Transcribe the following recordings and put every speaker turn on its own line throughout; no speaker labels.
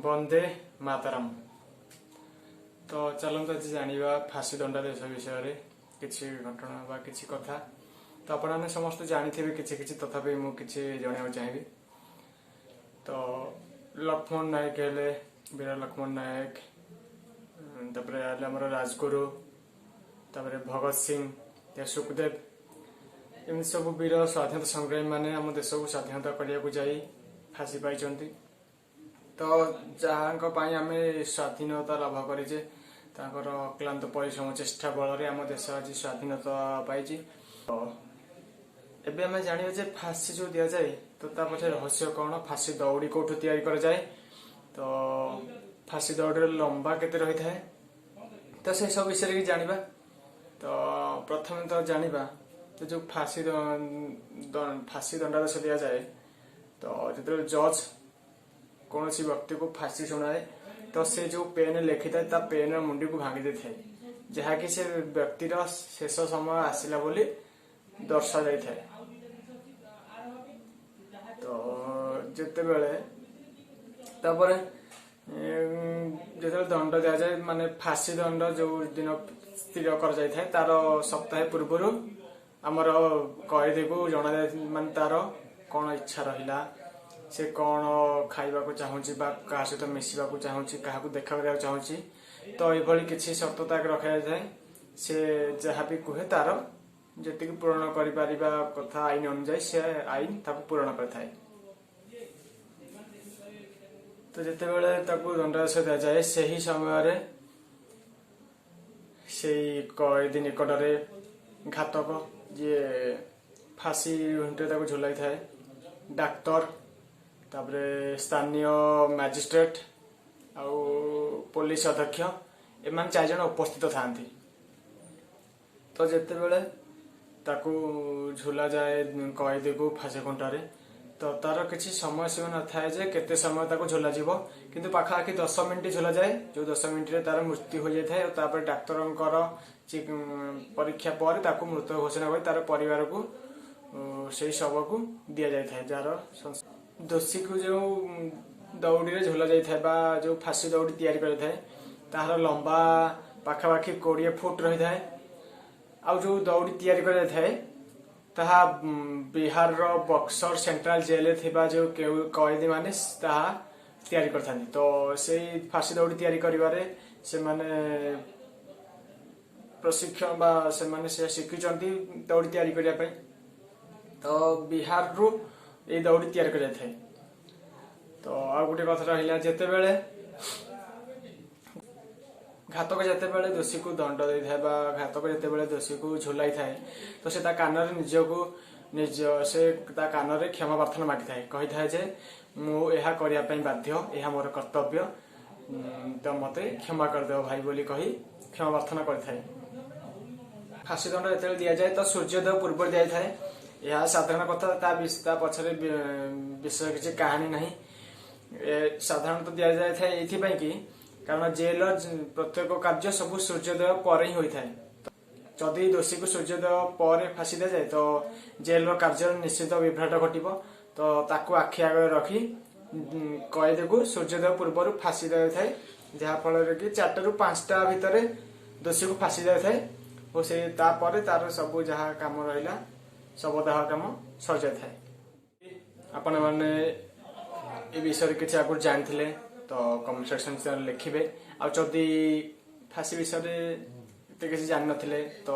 ବନ୍ଦେ ମାତରମ୍। ତ ଚାଲନ୍ତୁ, ଆଜି ଜାଣିବା ଫାଶୀ ଦଣ୍ଡାଦେଶ ବିଷୟରେ କିଛି ଘଟଣା ବା କିଛି କଥା। ତ ଆପଣମାନେ ସମସ୍ତେ ଜାଣିଥିବେ କିଛି କିଛି, ତଥାପି ମୁଁ କିଛି ଜଣାଇବାକୁ ଚାହିଁବି। ତ ଲକ୍ଷ୍ମଣ ନାୟକ ହେଲେ ବୀର ଲକ୍ଷ୍ମଣ ନାୟକ, ତାପରେ ହେଲେ ଆମର ରାଜଗୁରୁ, ତାପରେ ଭଗତ ସିଂ, ସୁଖଦେବ, ଏମିତି ସବୁ ବୀର ସ୍ୱାଧୀନତା ସଂଗ୍ରାମୀ ମାନେ ଆମ ଦେଶକୁ ସ୍ୱାଧୀନତା କରିବାକୁ ଯାଇ ଫାଶୀ ପାଇଛନ୍ତି। ତ ଯାହାଙ୍କ ପାଇଁ ଆମେ ସ୍ୱାଧୀନତା ଲାଭ କରିଛେ, ତାଙ୍କର ଅକ୍ଲାନ୍ତ ପରିଶ୍ରମ, ଚେଷ୍ଟା ବଳରେ ଆମ ଦେଶ ଆଜି ସ୍ୱାଧୀନତା ପାଇଛି। ତ ଏବେ ଆମେ ଜାଣିବା ଯେ ଫାଶୀ ଯୋଉ ଦିଆଯାଏ, ତ ତା ପଛରେ ରହସ୍ୟ କଣ, ଫାଶୀ ଦଉଡ଼ି କୋଉଠୁ ତିଆରି କରାଯାଏ, ତ ଫାଶୀ ଦଉଡ଼ିର ଲମ୍ବା କେତେ ରହିଥାଏ, ତ ସେ ସବୁ ବିଷୟରେ କି ଜାଣିବା। ତ ପ୍ରଥମେ ତ ଜାଣିବା ତ ଯୋଉ ଫାଶୀ ଦଣ୍ଡାଦେଶ ଦିଆଯାଏ, ତ ଯେତେବେଳେ ଜଜ୍ କୌଣସି ବ୍ୟକ୍ତିକୁ ଫାଶୀ ଶୁଣାଏ, ତ ସେ ଯୋଉ ପେନ୍ ଲେଖିଥାଏ, ତା ପେନ୍ର ମୁଣ୍ଡିକୁ ଭାଙ୍ଗି ଦେଇଥାଏ, ଯାହାକି ସେ ବ୍ୟକ୍ତିର ଶେଷ ସମୟ ଆସିଲା ବୋଲି ଦର୍ଶାଯାଇଥାଏ। ତ ଯେତେବେଳେ ତାପରେ ଯେତେବେଳେ ଦଣ୍ଡ ଦିଆଯାଏ, ମାନେ ଫାଶୀ ଦଣ୍ଡ ଯୋଉ ଦିନ ସ୍ଥିର କରାଯାଇଥାଏ, ତାର ସପ୍ତାହେ ପୂର୍ବରୁ ଆମର କଏଦୀକୁ ଜଣାଯାଏ, ମାନେ ତାର କଣ ଇଚ୍ଛା ରହିଲା, ସେ କଣ ଖାଇବାକୁ ଚାହୁଁଛି ବା କାହା ସହିତ ମିଶିବାକୁ ଚାହୁଁଛି, କାହାକୁ ଦେଖା କରିବାକୁ ଚାହୁଁଛି। ତ ଏଇଭଳି କିଛି ସର୍ତ୍ତ ତାକୁ ରଖାଯାଇଥାଏ। ସେ ଯାହା ବି କୁହେ, ତାର ଯେତିକି ପୂରଣ କରିପାରିବା କଥା ଆଇନ ଅନୁଯାୟୀ, ସେ ଆଇନ ତାକୁ ପୂରଣ କରିଥାଏ। ତ ଯେତେବେଳେ ତାକୁ ଦଣ୍ଡାଦେଶ ଦିଆଯାଏ, ସେହି ସମୟରେ ସେଇ କଏଦୀ ନିକଟରେ ଘାତକ, ଯିଏ ଫାଶୀ ଖୁଣ୍ଟିରେ ତାକୁ ଝୁଲାଇଥାଏ, ଡାକ୍ତର, ତାପରେ ସ୍ଥାନୀୟ ମାଜିଷ୍ଟ୍ରେଟ ଆଉ ପୋଲିସ ଅଧ୍ୟକ୍ଷ, ଏମାନେ ଚାରିଜଣ ଉପସ୍ଥିତ ଥାଆନ୍ତି। ତ ଯେତେବେଳେ ତାକୁ ଝୁଲାଯାଏ କଏଦୀକୁ ଫାଶୀ ଖୁଣ୍ଟରେ, ତ ତାର କିଛି ସମୟ ସୀମା ନଥାଏ ଯେ କେତେ ସମୟ ତାକୁ ଝୁଲାଯିବ, କିନ୍ତୁ ପାଖାପାଖି 10 ମିନିଟ୍ ଝୁଲାଯାଏ, ଯୋଉ 10 ମିନିଟରେ ତାର ମୃତ୍ୟୁ ହୋଇଯାଇଥାଏ। ଆଉ ତାପରେ ଡାକ୍ତରଙ୍କର ପରୀକ୍ଷା ପରେ ତାକୁ ମୃତ ଘୋଷଣା କରି ତାର ପରିବାରକୁ ସେଇ ଶବକୁ ଦିଆଯାଇଥାଏ। ଯାହାର ଦୋଷୀକୁ ଯୋଉ ଦଉଡ଼ିରେ ଝୁଲା ଯାଇଥାଏ ବା ଯୋଉ ଫାଶୀ ଦଉଡ଼ି ତିଆରି କରାଯାଇଥାଏ, ତାହାର ଲମ୍ବା ପାଖାପାଖି 20 ଫୁଟ ରହିଥାଏ। ଆଉ ଯୋଉ ଦଉଡ଼ି ତିଆରି କରାଯାଇଥାଏ, ତାହା ବିହାରର ବକ୍ସର ସେଣ୍ଟ୍ରାଲ ଜେଲରେ ଥିବା ଯୋଉ କେଉଁ କଏଦୀ ମାନେ ତାହା ତିଆରି କରିଥାନ୍ତି। ତ ସେଇ ଫାଶୀ ଦଉଡ଼ି ତିଆରି କରିବାରେ ସେମାନେ ପ୍ରଶିକ୍ଷଣ ବା ସେମାନେ ସେ ଶିଖିଛନ୍ତି ଦଉଡ଼ି ତିଆରି କରିବା ପାଇଁ। ତ ବିହାରରୁ ଏଇ ଦଉଡ଼ି ତିଆରି କରାଯାଇଥାଏ। ତ ଆଉ ଗୋଟେ କଥା ରହିଲା, ଯେତେବେଳେ ଘାତକ ଯେତେବେଳେ ଦୋଷୀକୁ ଦଣ୍ଡ ଦେଇଥାଏ ବା ଘାତକ ଯେତେବେଳେ ଦୋଷୀକୁ ଝୁଲାଇଥାଏ, ତ ସେ ତା କାନରେ ନିଜକୁ ନିଜ ସେ ତା କାନରେ କ୍ଷମା ପ୍ରାର୍ଥନା ମାଗିଥାଏ, କହିଥାଏ ଯେ ମୁଁ ଏହା କରିବା ପାଇଁ ବାଧ୍ୟ, ଏହା ମୋର କର୍ତ୍ତବ୍ୟ, ତ ମତେ କ୍ଷମା କରିଦେବ ଭାଇ ବୋଲି କହି କ୍ଷମା ପ୍ରାର୍ଥନା କରିଥାଏ। ଫାଶୀ ଦଣ୍ଡ ଯେତେବେଳେ ଦିଆଯାଏ, ତ ସୂର୍ଯ୍ୟୋଦୟ ପୂର୍ବରୁ ଦିଆଯାଇଥାଏ। ଏହା ସାଧାରଣ କଥା, ତା ପଛରେ ବିଶେଷ କିଛି କାହାଣୀ ନାହିଁ। ସାଧାରଣତଃ ଦିଆଯାଇଥାଏ ଏଇଥିପାଇଁ କି କାରଣ ଜେଲର ପ୍ରତ୍ୟେକ କାର୍ଯ୍ୟ ସବୁ ସୂର୍ଯ୍ୟୋଦୟ ପରେ ହିଁ ହୋଇଥାଏ। ଯଦି ଦୋଷୀକୁ ସୂର୍ଯ୍ୟୋଦୟ ପରେ ଫାଶୀ ଦିଆଯାଏ, ତ ଜେଲର କାର୍ଯ୍ୟରେ ନିଶ୍ଚିତ ବିଭ୍ରାଟ ଘଟିବ। ତ ତାକୁ ଆଖି ଆଗରେ ରଖି କଏଦୀକୁ ସୂର୍ଯ୍ୟୋଦୟ ପୂର୍ବରୁ ଫାଶୀ ଦିଆଯାଇଥାଏ, ଯାହା ଫଳରେ କି 4ଟାରୁ 5ଟା ଭିତରେ ଦୋଷୀକୁ ଫାଶୀ ଦିଆଯାଇଥାଏ ଓ ସେ ତାପରେ ତାର ସବୁ ଯାହା କାମ ରହିଲା, ଶବଦାହ କାମ ସରିଯାଇଥାଏ। ଆପଣମାନେ ଏ ବିଷୟରେ କିଛି ଆଗରୁ ଜାଣିଥିଲେ ତ କମେଣ୍ଟ ସେକ୍ସନ ଲେଖିବେ। ଆଉ ଯଦି ଫାଶୀ ବିଷୟରେ ଏତେ କିଛି ଜାଣିନଥିଲେ, ତ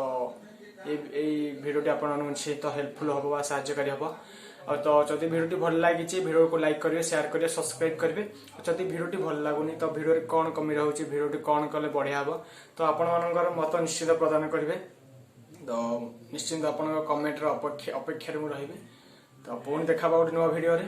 ଏଇ ଭିଡ଼ିଓଟି ଆପଣମାନଙ୍କୁ ନିଶ୍ଚିତ ହେଲ୍ପଫୁଲ୍ ହବ ବା ସାହାଯ୍ୟକାରୀ ହବ। ଆଉ ତ ଯଦି ଭିଡ଼ିଓଟି ଭଲ ଲାଗିଛି, ଭିଡ଼ିଓକୁ ଲାଇକ୍ କରିବେ, ସେୟାର କରିବେ, ସବସ୍କ୍ରାଇବ୍ କରିବେ। ଆଉ ଯଦି ଭିଡ଼ିଓଟି ଭଲ ଲାଗୁନି, ତ ଭିଡ଼ିଓରେ କ'ଣ କମି ରହୁଛି, ଭିଡ଼ିଓଟି କ'ଣ କଲେ ବଢ଼ିଆ ହବ, ତ ଆପଣମାନଙ୍କର ମତ ନିଶ୍ଚିତ ପ୍ରଦାନ କରିବେ। ତ ନିଶ୍ଚିନ୍ତ ଆପଣଙ୍କ କମେଣ୍ଟର ଅପେକ୍ଷାରେ ମୁଁ ରହିବି। ତ ପୁଣି ଦେଖା ହବା ଗୋଟେ ନୂଆ ଭିଡ଼ିଓରେ।